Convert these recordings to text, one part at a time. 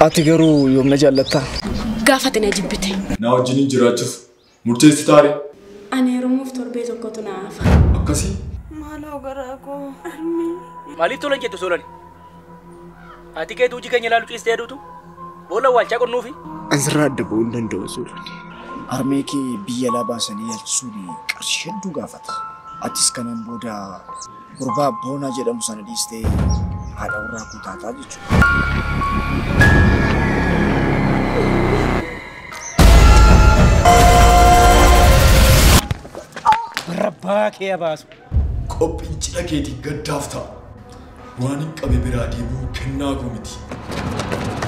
Ati garuu yoom na jaallattaa? Gaafate na jibbite. Na wajjiniin jiraachuuf murteessi taare. Ani heerumuuf torbee tokkotu na hafa. Akkasii. Maaloo garaa koo. Maaliif tolan jettu Soolani? Ati keetu hojii keenya ilaalu ciistee aduutu boolla awwaalchaa qonnuufi. Asirraa adda ba'uu hin danda'u Soolani. Harmee kee biyya alaa baasanii yaalchisuun qarshii hedduu gaafata. Atis kanaan booda gurbaa Boonaa jedhamu sana dhiistee haadha warraa koo taataa jechuudha. Rabbaa kee baasu. Qophiin cidha keetii gaddaaf ta'a. Waan hin qabe biraa deebi'uu kennaa koo miti.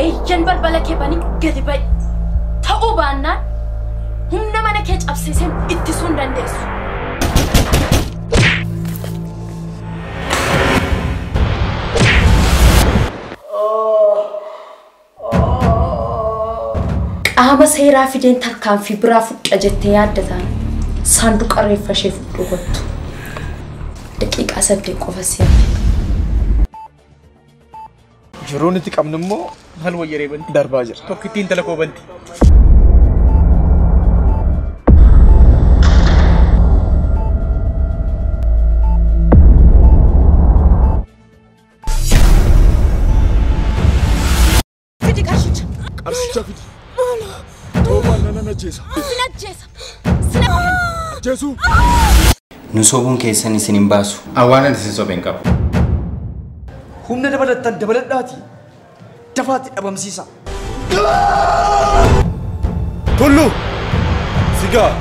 Eeyyan balbala kee banii gadi ba'i. Ta'uu baannaan humna mana kee cabsiiseen ittisuu hin dandeessu. Qaama seeraa fideen tarkaanfii biraa fudha jettee yaaddataan saanduqa reeffa ishee fudhuu kottu. Daqiiqaa 8 qofa si hafe. Yeroon itti qabnu immoo Maal wayyaree banti? darbaa jira. Tokkittiin intala koo banti. Fidi qarshicha. Qarshicha fidi. Ta'uu baannaan nan ajjeesa. Sin ajjeesa. Sin Ajjeesuu. Nu sobuun keessan isin hin baasu. Awwaalan isin sobeen qabu. Humna dabalattan dabaladhaati. Dafaatti dhabamsiisa. Tullu! Sigaa!